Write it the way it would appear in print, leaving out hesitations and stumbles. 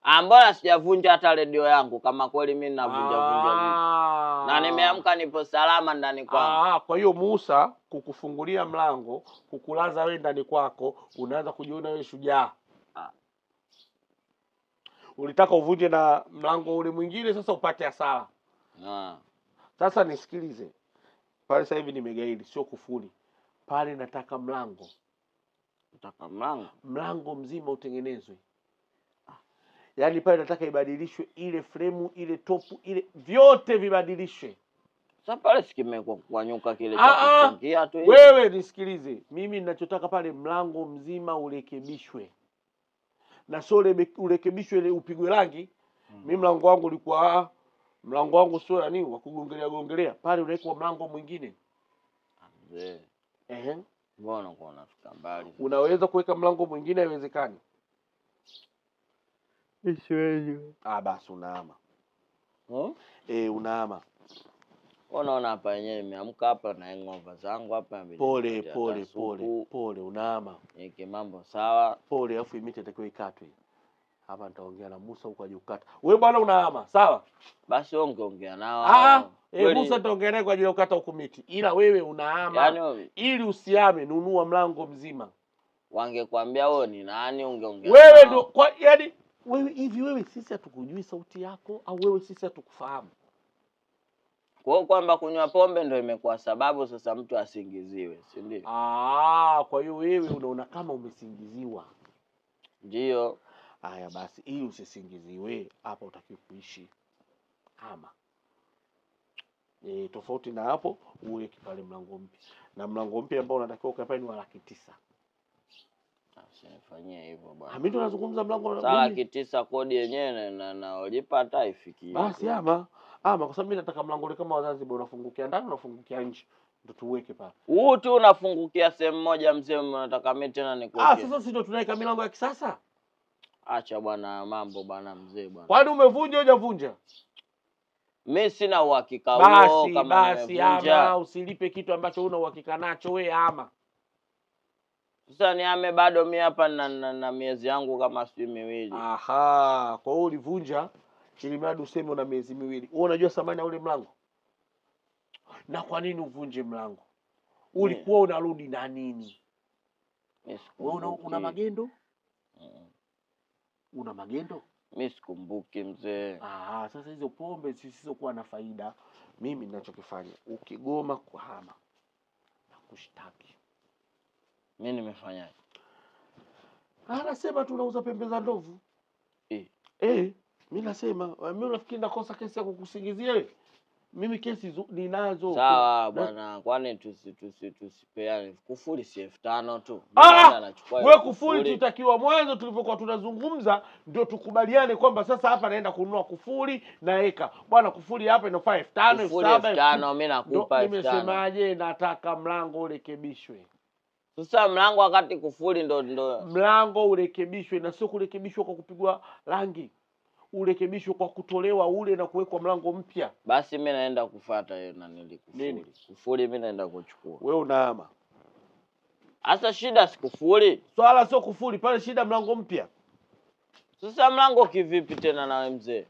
Ah, mbona sijavunja hata redio yangu? Kama kweli mimi navunja vunja vitu na nimeamka nipo salama ndani kwangu. Ah, kwa hiyo Musa kukufungulia mlango, kukulaza wewe ndani kwako, unaanza kujiona wewe shujaa. Ah. Ulitaka uvunje na mlango ule mwingine, sasa upate hasara. Ah. Sasa nisikilize, pale sasa hivi nimegaili, sio kufuli pale, nataka mlango, Nataka mlango, mlango mzima utengenezwe. Yaani pale nataka ibadilishwe ile fremu, ile topu, ile vyote vibadilishwe. Sasa pale sikimekwa kwanyuka kile cha Ah, ah. kufungia tu hivi. Wewe nisikilize, mimi ninachotaka pale mlango mzima urekebishwe, na sio urekebishwe ile upigwe rangi. Mimi mlango wangu ulikuwa mlango wangu sio nani wa kugongelea gongelea, pale unawekwa mlango mwingine. Mzee, Ehe, mbona uko unafika mbali? unaweza kuweka mlango mwingine, haiwezekani. Siwezi. Ah, basi unaama. Hmm? Eh, unaama. Unaona hapa yenyewe nimeamka hapa na hangover zangu hapa inabidi Pole nipate hata pole pole supu, pole, unaama niweke mambo sawa. pole, alafu imiti itakiwa ikatwe hapa. Nitaongea na Musa huko aje kukata. Wewe bwana unaama, sawa? Basi wewe ungeongea nao. Ah, eh, Kweli, Musa nitaongea naye kwa ajili ya kukata huku miti, ila wewe unaama. Yaani Ili usiame, nunua mlango mzima. wangekwambia wewe ni nani ungeongea Wewe nao. ndo kwa yani wewe hivi, wewe sisi hatukujui sauti yako, au wewe sisi hatukufahamu? Kwa hiyo kwamba kunywa pombe ndo imekuwa sababu sasa mtu asingiziwe, si ndio? Ah, kwa hiyo wewe unaona kama umesingiziwa. Ndio. Haya basi, ili usisingiziwe hapa utakiwa kuishi ama tofauti na hapo uweke pale mlango mpya, na mlango mpya ambao unatakiwa ukae pale ni wa 900,000. Usinifanyie hivyo Ah, bwana. mimi ndo nazungumza mlango Sasa 900 kodi yenyewe na hata haifikii. Basi ama kwa sababu mimi nataka mlango ule kama Wazanzibar, unafungukia ndani unafungukia nje, ndo tuweke pale. Huu tu unafungukia sehemu moja mzee, unataka mimi tena Ah, nikuweke? sasa si ndo tunaweka milango ya kisasa? Acha bwana mambo bwana mzee bwana. Kwani umevunja hujavunja? Mimi sina uhakika huo Basi kama basi, nimevunja. ama usilipe kitu ambacho huna uhakika nacho, we ama. Sasa niame bado mimi hapa na miezi yangu kama sijui miwili. Aha, kwa hiyo ulivunja ili mradi useme una miezi miwili. Wewe unajua thamani ya ule mlango? Na kwa nini uvunje mlango? Ulikuwa unarudi na nini? Mimi Wewe una sikumbuki. magendo? Mm. Una magendo? Mimi sikumbuki mzee. Ah, sasa hizo pombe zisizokuwa na faida, mimi ninachokifanya, ukigoma kuhama nakushtaki. Mimi nimefanyaje? Anasema tunauza pembe za ndovu. Eh. Eh, mimi nasema, mimi unafikiri nakosa kesi ya kukusingizia wewe? Mimi kesi ninazo. Sawa bwana, kwani tusi tusi tusipeane kufuli si 5,000 tu. Ah! Mbona anachukua Wewe hiyo kufuli tutakiwa mwanzo tulivyokuwa tunazungumza ndio tukubaliane kwamba sasa hapa naenda kununua kufuli na eka. Bwana kufuli hapa inafaa 5,000, Kufuli 7,000, 5,000 mimi Ndo nakupa 5,000. nimesemaje, nataka mlango urekebishwe. Sasa mlango wakati kufuli ndo Mlango urekebishwe, na sio kurekebishwa kwa kupigwa rangi. Urekebishwe kwa kutolewa ule na kuwekwa mlango mpya. Basi mimi naenda kufuata hiyo na nilikufuli. Nini? Kufuli mimi naenda kuchukua. Wewe unaama. Sasa shida si kufuli. Swala sio kufuli, pale shida mlango mpya. Sasa mlango kivipi tena nawe mzee?